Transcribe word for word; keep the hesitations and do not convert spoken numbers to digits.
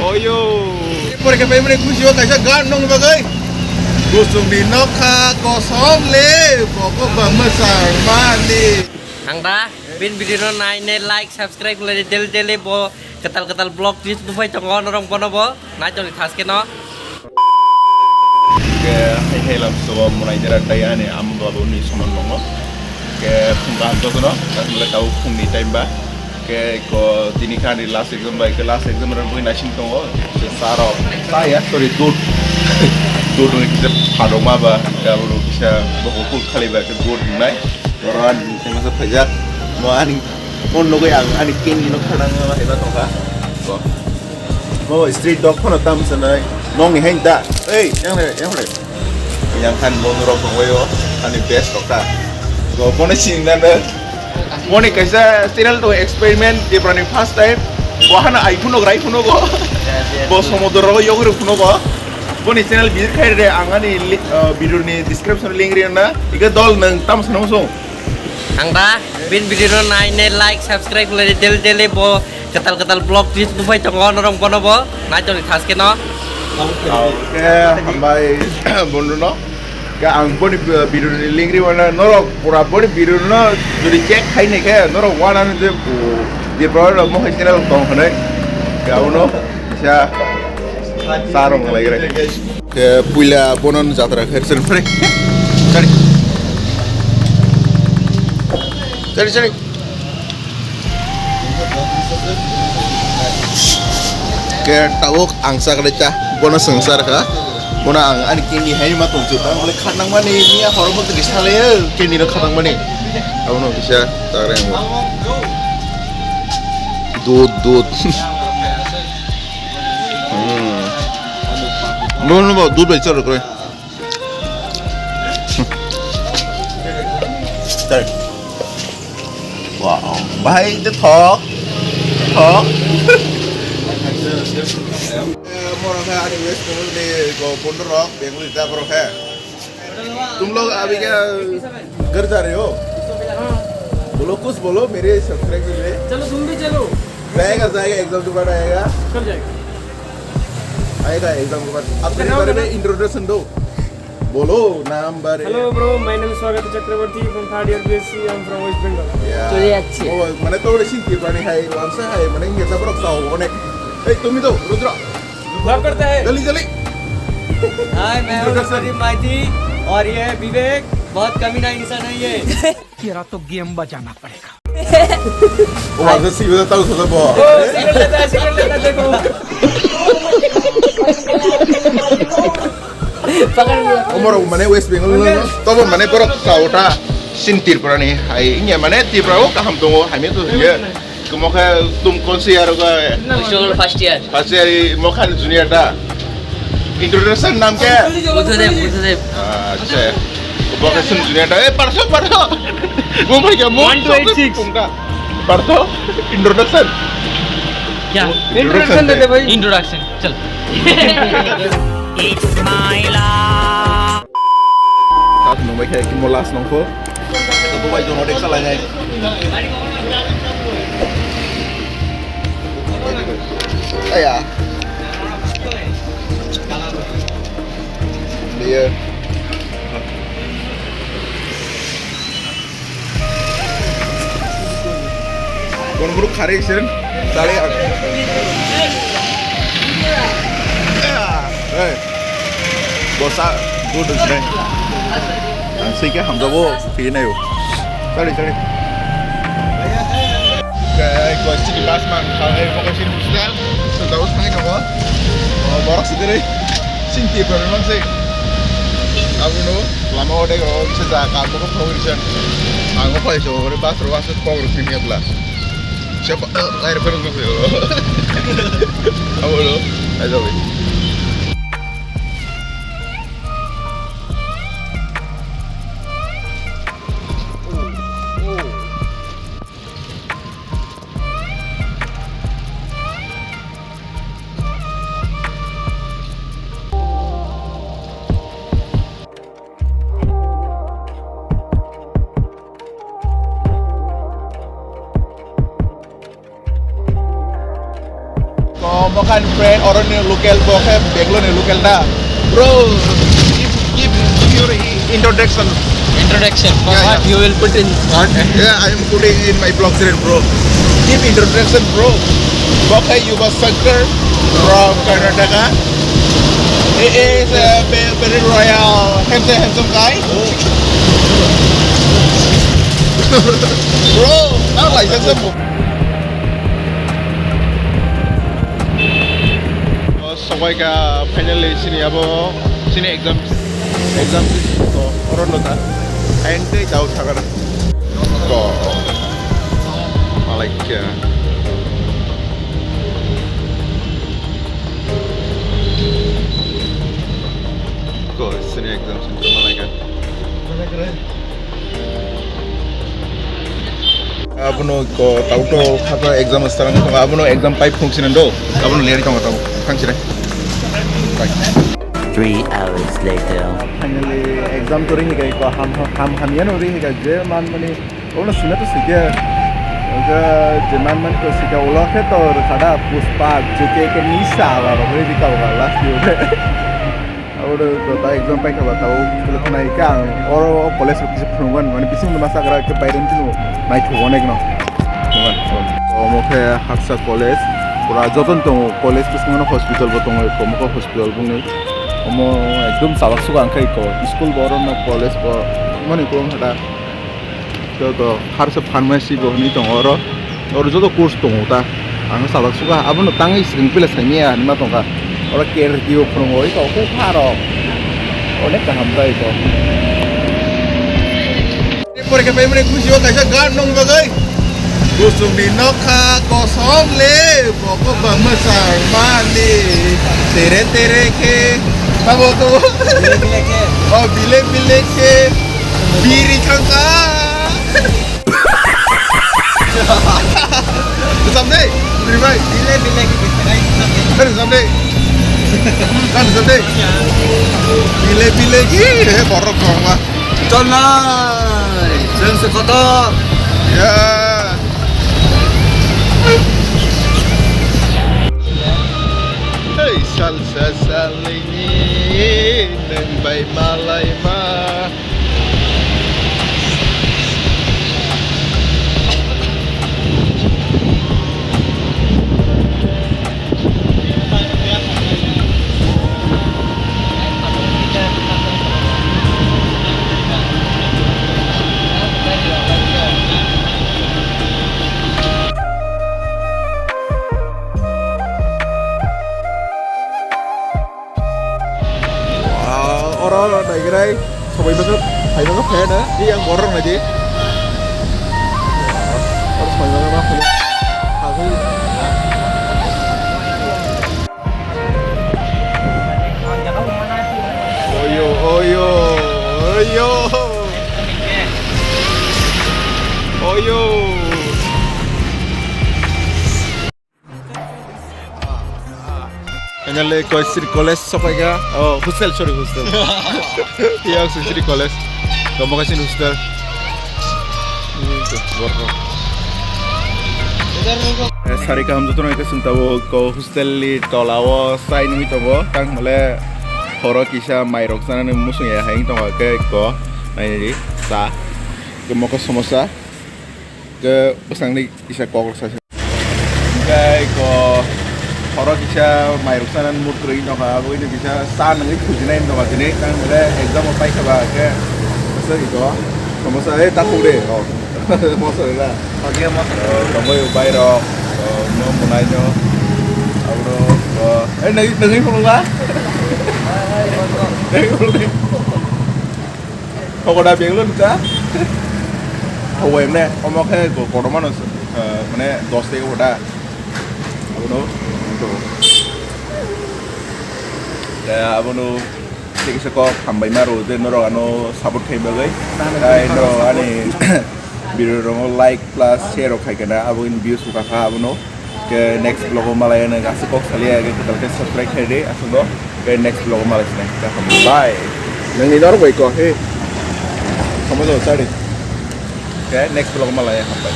Oyo. Pore khe pai mani khusi o kaisa gan nong bagwi. Kusung ni nokha kosom le, bokok ba mwsang mani. Ang da, bin video no nai ne like, subscribe khlai de, daily daily bo kwtal kwtal vlog clips bo phai tongo, norok bono bo nai toni thaske no. Ke hai hai lam so monai jera tai ani am babu ni soman tongo. Ke phung kaham to no, ta le tau phung ni time ba. Ke ko tini khan ni last exam bai, ke last exam ran bui nasing tongo. Se saro, sa ya, sorry, dud. Dud ni kisa phadok ma ba, ke abo kisa bokol khali ba, ke dud nai. Oro ani tei masa phaijak, mo ani, mo nugui ang ani candy no khanang ma haiba tongkha. Ko. Mo street dog phano tam sanai, nong ni hain da. Ei, yang le, yang le. Yang khan mo norok tongbaio, ani best rok ta. Ko, bono sini na na. Moni kaisa channel to experiment, Tiprani first time. Bo hana ai phuno, rai phuno go. Bo somodor rogo yogri phuno go. Boni channel visit khai re, ang ani li-, uh, video ni description link ri na. Ike dol nang tam sanang song. Ang da bin video no nai ne like subscribe khlai de, daily daily bo kwtal kwtal vlog clips bo phai tongo, norok bono bo nai toni thaske no. Oke, hambai bondhu no. Ke ang boni video ni link ri wana norok pura boni video no jodi check khai ne khe norok wana ne je, oh, je bro rok mo hai channel tong hwnwi. Ke abono sa sa rong lai gre. Ke puila bonon jatra kher sen pre. Chari. Chari, chari. Ke tabuk ang sakle cha, bono swngchar kha. Bono ang ani kini hai ma tong chu, tang le khatnang mani, miya horo mo twi sale, kini no khatnang mani. Abono kisa tare mo. Dud, dud. Hmm. Bono bo dud bai char kre. Tei. Wow. Bahai de thok. Thok. Moro khe ani West Bengal ni go bondhu rok Bengali ta boro khe. तुम लोग अभी क्या घर जा रहे हो? बोलो, कुछ बोलो मेरे सब्सक्राइबर के लिए। चलो, तुम भी चलो। जाएगा, जाएगा, एग्जाम के बाद आएगा। कब जाएगा? आएगा एग्जाम के बाद। अपने बारे में इंट्रोडक्शन दो। बोलो, नाम बारे। Hello bro, my name is Swagat Chakraborty from third year B S C, I'm from West Bengal. चलिए, अच्छी। ओ, मैंने तो बड़े सिंह की प्राणी है, वंश है, मैंने ये सब रखता हूँ, उन्हें। ए, तुम ही दो, रुद्रा। क्या करता है? जल्दी, जल्दी। हाय, मैं हूँ इंट्रोडक्शन। प्रदीप माइती और ये है विवेक, बहुत कमीना इंसान है ये। तेरा तो गेम बजाना पड़ेगा। ओ, आगे सीधे ताऊ सदा बो। ओ, सिगरेट लेता है, सिगरेट लेता है, देखो। पकड़ लिया। Omoro mane West Bengal no, tobo mane borok kaota sin Tripura ni hai, inya mane Tripura o kaham tongo, hamya to ye. Kamo khe tum kon si aro ka? First year. First year, mo khan junior da. Introduction nam khe? Buddhadev, Buddhadev. Acha. Bo khe sum junior da. Eh, parso, parso. Mo bhai kya mo? One two eight six. Parso, introduction. क्या? Introduction दे दे भाई। Introduction. Chal. It's my life. Sak nungbai khe kimo last nongkho. Bo bai jono deksa lainai. Aya. Dia. Kono kono khari sen, dali ang. Hey, bosa, good is me. Ang sike hamjabo, pinayo. Sorry, sorry. Kaya ko sini pas man, kalau yang pokok sini hostel, setahu sana kau. Borak sendiri. Sinti problem sih. Abono lama ode ko bisa ja ka ko ko bisa. Ang ko paiso ore bus ro bus ko ro sini atla. Siapa air perlu ko. Abono. Ayo. Ko mo Kan friend, oro ni local, bo khe Bangalore ni local da. Bro, give, give, give your i-, introduction. Introduction. For Yeah, what yeah. you will put in what? Yeah, I am putting in my blog, sir, bro. Give introduction, bro. Bo khe Yuva Shankar from Karnataka. He is a ve-, very royal, handsome, handsome guy. Bro, not like that. Sokoika finally sini abo sini exam exam to oro no ta and te jao thagana to malaikya ko sini exam center malaika. Abono ko tauto khata exam starang tongo, abono exam pipe phung sinan do, abono leri tongo tamo, thang sire. Three hours later. Finally, exam to ri hikai ko ham ham ham yano ri hikai je man mani, ono sina to sike, je je man mani ko sike ulo khe to kada puspa jeke ke nisa ala ro ri ka last year. Abo do, do ta exam paikha ba tabuk khuluk nai khe ang oro o college rok kisa phunukmani, mane bising no masa gra khe pairem tino naithok onek no. Omo khe Haksa College, pura joton tongo, college bwskango no hospital bo tongo, Komokha hospital boni. Omo ekdom chalak suka ang khe iko, school bo oro no, college bo mani kwbang khe da. Joto harsa pharmacy bo hinwi tongo oro. Oro joto course tongo ta. Ang salak suka abono tangwi swrwng pila saimaya hinwi ma tongkha. Oro K R T O phwrwngo oi kok huk pharok. Onek kaham ta iko. Porikha paimani khusio kaisa gan nong bagwi. Kusungni nokha kosom le bokok ba mwsang mani. Tere tere khe. Tamo to. Bile bile khe. Oh, bile bile khe. Biri khangka. Samde, Biri bai. Bile bile ki bile bai. Kan samde. Kan samde. Bile bile ki he borok kongma. Tonai, jeng se kotor. Ya. Hei, salsa salini, neng bai malai ma. Ah, oro naigirai, sobai bagwi, phai bagwi phai na, di yang borok nai di. Oro sobai bagwi ma phai. Phagwi. Oyo, oyo, oyo. Oyo. Finally, Koisir College sopaikha. Oh, hostel, sorry, hostel. Iya, Koisir College. Gomokaisin hostel. Eh, sari kaham jotono khe chwng tabuk ko hostel ni tola o chai nungwi tongo. Tang hole horo kisa mairok chanani muchung ya hai wng tongo khe ko nainani cha. Ke mokhe somosa. Ke bwsangni kisa kok rwksa. Hingke ko horo kisa mairok chanani mood kwrwi nokha, aboni kisa cha nungwi thujinai nokha tini, tang hwnkhe exam o paikha ba khe aswk iko somosa, ei ta thok de, oh. Mosa rwla. Oke, mosa. Oh, tongwi bairok, oh, no mwnai no, abro, oh, ei nai, nai phunukla? Nai phunukla? Hokoda Bangalore ta? Howai mane, omo khe ko-, kotorma no, eh, mane dos tei hoda. Abono, to. Eh, abono, tei kisa kok hambai ma rw je norok ano support khai bagwi. Tai norok ani video rok like plus share rok khai kana, abo in views rok kha abono. Ke next vlog o malai nang aswk kok salia ke kwtal khe subscribe khai di aswk o. Ke next vlog o malai sinai. Bye. Nangni norok bai ko he. Tamo jo sari. Ke next vlog o malai hambai.